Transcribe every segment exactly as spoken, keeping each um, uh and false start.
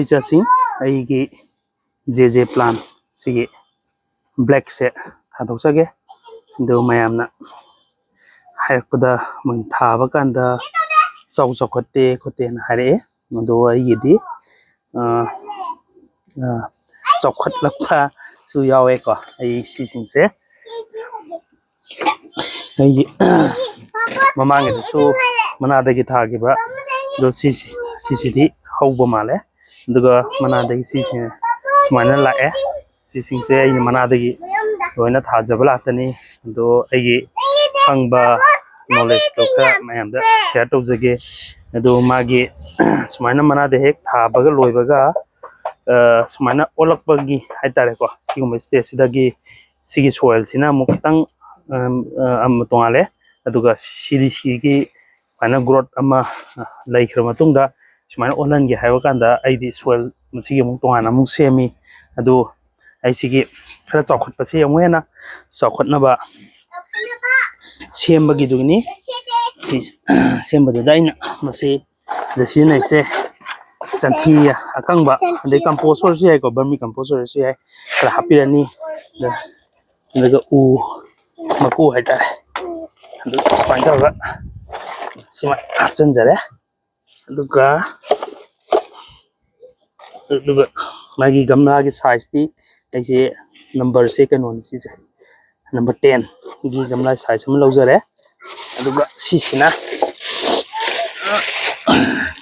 ꯏꯆꯥꯁꯤꯡ, ꯑꯩꯒꯤ J J plan ꯁꯤꯒꯤ ꯕ꯭ꯂꯦꯛꯁꯦ ꯊꯥꯗꯣꯛꯆꯒꯦ꯫ ꯑꯗꯨ ꯃꯌꯥꯝꯅ ꯍꯥꯏꯔꯛꯄꯗ, ꯃꯣꯏ ꯊꯥꯕ ꯀꯥꯟꯗ ꯆꯥꯎ ꯆꯥꯎꯈꯠꯇꯦ ꯈꯣꯠꯇꯦꯅ ꯍꯥꯏꯔꯛꯑꯦ꯫ ꯑꯗꯣ ꯑꯩꯒꯤꯗꯤ ꯑ, ꯑ, ꯆꯥꯎꯈꯠꯂꯛꯄꯁꯨ ꯌꯥꯎꯋꯦꯀꯣ꯫ ꯑꯩ ꯁꯤꯁꯤꯡꯁꯦ ꯑꯩꯒꯤ ꯃꯃꯥꯡꯒꯤꯗꯁꯨ ꯃꯅꯥꯗꯒꯤ ꯊꯥꯈꯤꯕ ꯑꯗꯣ ꯁꯤꯁꯤ ꯁꯤꯁꯤꯗꯤ ꯍꯧꯕ ꯃꯥꯜꯂꯦ꯫ ꯑꯗꯨꯒ ꯃꯅꯥꯗꯒꯤ ꯁꯤꯁꯦ ꯁꯨꯃꯥꯏꯅ ꯂꯥꯛꯑꯦ꯫ ꯁꯤꯁꯤꯡꯁꯦ ꯑꯩꯅ ꯃꯅꯥꯗꯒꯤ ꯂꯣꯏꯅ ꯊꯥꯖꯕ ꯂꯥꯛꯇꯅꯤ꯫ ꯑꯗꯣ ꯑꯩꯒꯤ ꯈꯪꯕ ꯅꯣꯂꯦꯖꯇꯣ ꯈꯔ ꯃꯌꯥꯝꯗ ꯁꯤꯌꯥꯔ ꯇꯧꯖꯒꯦ꯫ ꯑꯗꯣ ꯃꯥꯒꯤ ꯁꯨꯃꯥꯏꯅ ꯃꯅꯥꯗ ꯍꯦꯛ ꯊꯥꯕꯒ ꯂꯣꯏꯕꯒ ꯑ, ꯁꯨꯃꯥꯏꯅ ꯑꯣꯜꯂꯛꯄꯒꯤ ꯍꯥꯏꯇꯥꯔꯦꯀꯣ, ꯁꯤꯒꯨꯝꯕ ꯁ꯭ꯇꯦꯖꯁꯤꯗꯒꯤ ꯁꯤꯒꯤ ꯁꯣꯏꯜꯁꯤꯅ ꯑꯃꯨꯛ ꯈꯤꯇꯪ ꯑꯝ, ꯑ, ꯑꯃ ꯇꯣꯉꯥꯜꯂꯦ꯫ ꯑꯗꯨꯒ ꯁꯤꯗꯤ ꯁꯤꯒꯤ ꯁꯨꯃꯥꯏꯅ ꯒ꯭ꯔꯣꯠ ꯑꯃ ꯂꯩꯈ꯭ꯔ ꯃꯇꯨꯡꯗ ꯁꯨꯃꯥꯏꯅ ꯑꯣꯜꯍꯟꯒꯦ ꯍꯥꯏꯕ ꯀꯥꯟꯗ ꯑꯩꯗꯤ ꯁꯣꯏꯜ ꯃꯁꯤꯒꯤ ꯑꯃꯨꯛ ꯇꯣꯉꯥꯟꯅ ꯑꯃꯨꯛ ꯁꯦꯝꯃꯤ꯫ ꯑꯗꯨ ꯑꯩ ꯁꯤꯒꯤ ꯈꯔ ꯆꯥꯎꯈꯠꯄꯁꯤ ꯑꯃꯨꯛ ꯍꯦꯟꯅ ꯆꯥꯎꯈꯠꯅꯕ ꯁꯦꯝꯕꯒꯤꯗꯨꯒꯤꯅꯤ꯫ ꯁꯤ ꯁꯦꯝꯕꯗꯨꯗ ꯑꯩꯅ ꯃꯁꯤ ꯁꯤꯗ ꯁꯤꯖꯤꯟꯅꯩꯁꯦ ꯁꯟꯊꯤ ꯑꯀꯪꯕ, ꯑꯗꯩ ꯀꯝꯄꯣꯁ ꯑꯣꯏꯔꯁꯨ ꯌꯥꯏꯀꯣ, ꯕꯔꯃꯤ ꯀꯝꯄꯣꯁ ꯑꯣꯏꯔꯁꯨ ꯌꯥꯏ, ꯈꯔ ꯍꯥꯞꯄꯤꯔꯅꯤ꯫ ꯑꯗ-, ꯑꯗꯨꯒ ꯎ ꯃꯀꯨ ꯍꯥꯏꯇꯥꯔꯦ, ꯑꯗꯨ ꯁꯨꯃꯥꯏꯅ ꯇꯧꯔꯒ ꯁꯨꯃꯥꯏꯅ ꯍꯥꯞꯆꯤꯟꯖꯔꯦ꯫ ꯑꯗꯨꯒ ꯑꯗꯨꯒ ꯃꯥꯒꯤ ꯒꯝꯂꯥꯒꯤ ꯁꯥꯏꯖꯇꯤ ꯑꯩꯁꯦ ꯅꯝꯕꯔꯁꯦ ꯀꯩꯅꯣꯅꯤ, ꯁꯤꯁꯦ ꯅꯝꯕꯔ ꯇꯦꯟꯒꯤ ꯒꯝꯂꯥ ꯁꯥꯏꯖ ꯑꯃ ꯂꯧꯖꯔꯦ꯫ ꯑꯗꯨꯒ ꯁꯤꯁꯤꯅ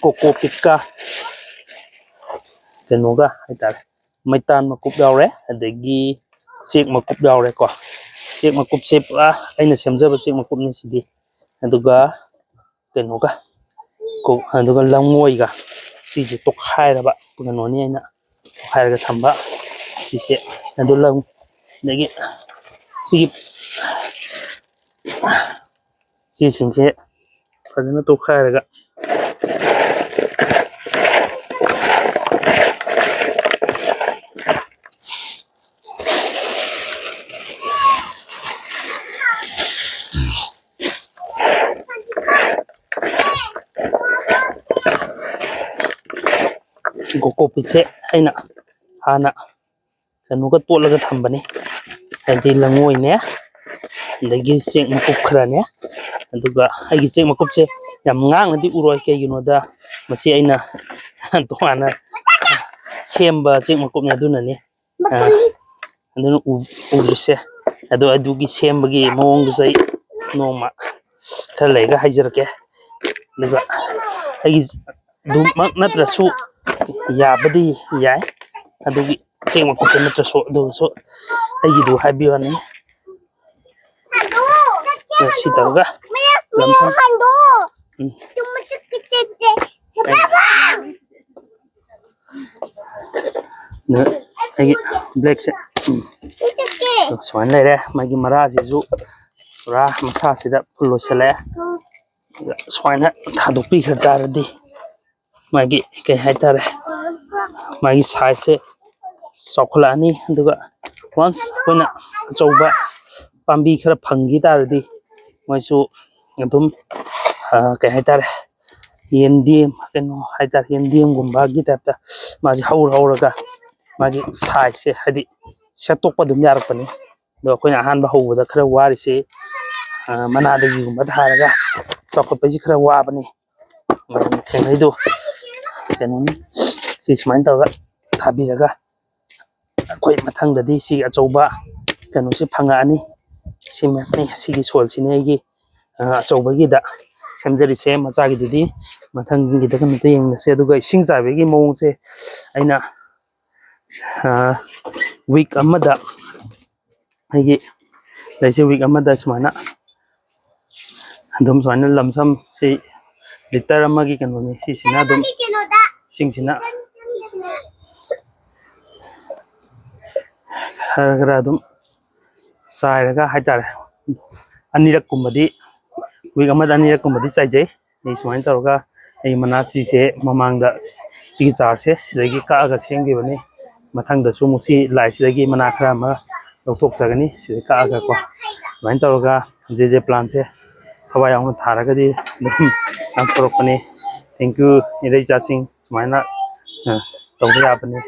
ꯀꯣꯀꯣ ꯄꯤꯠꯀ ꯀꯩꯅꯣꯒ ꯍꯥꯏꯇꯥꯔꯦ, ꯃꯩꯇꯥꯟ ꯃꯀꯨꯞ ꯌꯥꯎꯔꯦ, ꯑꯗꯒꯤ ꯆꯦꯛ ꯃꯀꯨꯞ ꯌꯥꯎꯔꯦꯀꯣ꯫ ꯆꯦꯛ ꯃꯀꯨꯞꯁꯦ ꯄꯨꯔꯥ ꯑꯩꯅ ꯁꯦꯝꯖꯕ ꯆꯦꯛ ꯃꯀꯨꯞꯅꯤ ꯁꯤꯗꯤ꯫ ꯑꯗꯨꯒ ꯀꯩꯅꯣꯒ, ꯀꯣ-, ꯑꯗꯨꯒ ꯂꯝꯉꯣꯏꯒ ꯁꯤꯁꯦ ꯇꯣꯈꯥꯏꯔꯕ ꯀꯩꯅꯣꯅꯤ ꯑꯩꯅ ꯇꯣꯈꯥꯏꯔꯒ ꯊꯝꯕ ꯁꯤꯁꯦ꯫ ꯑꯗꯨ ꯂꯝ-, ꯑꯗꯒꯤ ꯁꯤꯒꯤ ꯁꯤꯁꯤꯡꯁꯦ ꯐꯖꯅ ꯇꯣꯈꯥꯏꯔꯒ ꯀꯣꯀꯣꯄꯤꯠꯁꯦ ꯑꯩꯅ ꯍꯥꯟꯅ ꯀꯩꯅꯣꯒ ꯇꯣꯠꯂꯒ ꯊꯝꯕꯅꯤ, ꯍꯥꯏꯗꯤ ꯂꯉꯣꯏꯅꯦ, ꯑꯗꯒꯤ ꯆꯦꯡ ꯃꯀꯨꯞ ꯈꯔꯅꯦ꯫ ꯑꯗꯨꯒ ꯑꯩꯒꯤ ꯆꯦꯡ ꯃꯀꯨꯞꯁꯦ ꯌꯥꯝ ꯉꯥꯡꯅꯗꯤ ꯎꯔꯣꯏ, ꯀꯩꯒꯤꯅꯣꯗ ꯃꯁꯤ ꯑꯩꯅ ꯇꯣꯉꯥꯟꯅ ꯁꯦꯝꯕ ꯆꯦꯡ ꯃꯀꯨꯞꯅꯦ, ꯑꯗꯨꯅꯅꯤ꯫ ꯑ, ꯑꯗꯨꯅ ꯎ-, ꯎꯗ꯭ꯔꯤꯁꯦ꯫ ꯑꯗꯣ ꯑꯗꯨꯒꯤ ꯁꯦꯝꯕꯒꯤ ꯃꯑꯣꯡꯗꯨꯁꯨ ꯑꯩ ꯅꯣꯡꯃ ꯈꯔ ꯂꯩꯔꯒ ꯍꯥꯏꯖꯔꯛꯀꯦ꯫ ꯑꯗꯨꯒ ꯑꯩꯒꯤ ꯑꯗꯨꯃꯛ ꯅꯠꯇ꯭ꯔꯁꯨ ꯌꯥꯕꯗꯤ ꯌꯥꯏ, ꯑꯗꯨꯒꯤ ꯆꯦꯡ ꯃꯀꯨꯞꯇ ꯅꯠꯇ꯭ꯔꯁꯨ꯫ ꯑꯗꯨꯒꯁꯨ ꯑꯩꯒꯤꯗꯨ ꯍꯥꯏꯕꯤꯕꯅꯤ꯫ ꯁꯤ ꯇꯧꯔꯒ ꯂꯝꯁꯝ꯫ ꯎꯝ꯫ ꯑꯗꯨ ꯑꯩꯒꯤ ꯕ꯭ꯂꯦꯛꯁꯦ, ꯎꯝ, ꯁꯨꯃꯥꯏꯅ ꯂꯩꯔꯦ꯫ ꯃꯥꯒꯤ ꯃꯔꯥꯁꯤꯁꯨ ꯄꯨꯔꯥ ꯃꯁꯥꯁꯤꯗ ꯐꯨꯜ ꯂꯣꯏꯁꯤꯜꯂꯛꯑꯦ꯫ ꯑꯗ ꯁꯨꯃꯥꯏꯅ ꯊꯥꯗꯣꯛꯄꯤꯈ꯭ꯔ ꯇꯥꯔꯗꯤ ꯃꯥꯒꯤ ꯀꯩ ꯍꯥꯏꯇꯥꯔꯦ, ꯃꯥꯒꯤ ꯁꯥꯏꯖꯁꯦ ꯆꯥꯎꯈꯠꯂꯛꯑꯅꯤ꯫ ꯑꯗꯨꯒ ꯋꯥꯟꯁ ꯑꯩꯈꯣꯏꯅ ꯑꯆꯧꯕ ꯄꯥꯝꯕꯤ ꯈꯔ ꯐꯪꯈꯤ ꯇꯥꯔꯗꯤ ꯃꯣꯏꯁꯨ ꯑꯗꯨꯝ, ꯑ, ꯀꯩ ꯍꯥꯏꯇꯥꯔꯦ, ꯌꯦꯟꯗꯦꯝ, ꯀꯩꯅꯣ ꯍꯥꯏꯇꯥꯔꯦ, ꯌꯦꯟꯗꯦꯝꯒꯨꯝꯕꯒꯤ ꯇꯥꯏꯞꯇ ꯃꯥꯁꯦ ꯍꯧꯔ ꯍꯧꯔꯒ ꯃꯥꯒꯤ ꯁꯥꯏꯖꯁꯦ, ꯍꯥꯏꯗꯤ, ꯁꯦꯠꯇꯣꯛꯄ ꯑꯗꯨꯝ ꯌꯥꯔꯛꯄꯅꯤ꯫ ꯑꯗꯣ ꯑꯩꯈꯣꯏꯅ ꯑꯍꯥꯟꯕ ꯍꯧꯕꯗ ꯈꯔ ꯋꯥꯔꯤꯁꯦ, ꯑ, ꯃꯅꯥꯗꯒꯤꯒꯨꯝꯕ ꯊꯥꯔꯒ ꯆꯥꯎꯈꯠꯄꯁꯤ ꯈꯔ ꯋꯥꯕꯅꯤ꯫ ꯃꯌꯥꯝꯅ ꯊꯦꯡꯅꯩꯗꯣ ꯀꯩꯅꯣꯅꯤ꯫ ꯁꯤ ꯁꯨꯃꯥꯏꯅ ꯇꯧꯔꯒ ꯊꯥꯕꯤꯔꯒ ꯑꯩꯈꯣꯏ ꯃꯊꯪꯗꯗꯤ ꯁꯤ ꯑꯆꯧꯕ ꯀꯩꯅꯣꯁꯤ ꯐꯪꯉꯛꯑꯅꯤ꯫ ꯁꯤꯃꯅꯤ, ꯁꯤꯒꯤ ꯁꯣꯏꯜꯁꯤꯅꯤ ꯑꯩꯒꯤ, ꯑ, ꯑꯆꯧꯕꯒꯤꯗ ꯁꯦꯝꯖꯔꯤꯁꯦ꯫ ꯃꯆꯥꯒꯤꯗꯨꯗꯤ ꯃꯊꯪꯒꯤꯗ ꯀꯩꯅꯣꯗ ꯌꯦꯡꯉꯁꯦ꯫ ꯑꯗꯨꯒ ꯏꯁꯤꯡ ꯆꯥꯏꯕꯒꯤ ꯃꯑꯣꯡꯁꯦ ꯑꯩꯅ, ꯑ, ꯋꯤꯛ ꯑꯃꯗ, ꯑꯩꯒꯤ ꯂꯩꯁꯦ ꯋꯤꯛ ꯑꯃꯗ ꯁꯨꯃꯥꯏꯅ ꯑꯗꯨꯝ ꯁꯨꯃꯥꯏꯅ ꯂꯝꯁꯝ ꯁꯤ ꯂꯤꯇꯔ ꯑꯃꯒꯤ ꯀꯩꯅꯣꯅꯤ꯫ ꯁꯤꯁꯤꯅ ꯑꯗꯨꯝ ꯏꯁꯤꯡꯁꯤꯅ ꯈꯔ ꯈꯔ ꯑꯗꯨꯝ ꯆꯥꯏꯔꯒ ꯍꯥꯏꯇꯥꯔꯦ, ꯑꯅꯤꯔꯛꯀꯨꯝꯕꯗꯤ, ꯋꯤꯛ ꯑꯃꯗ ꯑꯅꯤꯔꯛꯀꯨꯝꯕꯗꯤ ꯆꯥꯏꯖꯩ꯫ ꯑꯩ ꯁꯨꯃꯥꯏꯅ ꯇꯧꯔꯒ ꯑꯩ ꯃꯅꯥ ꯁꯤꯁꯦ ꯃꯃꯥꯡꯗ ꯁꯤꯒꯤ ꯆꯥꯔꯁꯦ ꯁꯤꯗꯒꯤ ꯀꯛꯑꯒ ꯁꯦꯝꯈꯤꯕꯅꯤ꯫ ꯃꯊꯪꯗꯁꯨ ꯑꯃꯨꯛ ꯁꯤ ꯂꯥꯏꯁꯤꯗꯒꯤ ꯃꯅꯥ ꯈꯔ ꯑꯃ ꯂꯧꯊꯣꯛꯆꯒꯅꯤ꯫ ꯁꯤꯗ ꯀꯛꯑꯒꯀꯣ, ꯑꯗꯨꯃꯥꯏꯅ ꯇꯧꯔꯒ ꯖꯦ ꯖꯦ ꯄ꯭ꯂꯥꯟꯁꯦ ꯊꯋꯥꯏ ꯌꯥꯎꯅ ꯊꯥꯔꯒꯗꯤ ꯑꯗꯨꯝ ꯉꯥꯛꯊꯣꯔꯛꯄꯅꯤ꯫ Thank you, ꯏꯔꯩꯆꯥꯁꯤꯡ꯫ ꯁꯨꯃꯥꯏꯅ ꯑ, ꯇꯧꯕ ꯌꯥꯕꯅꯤ꯫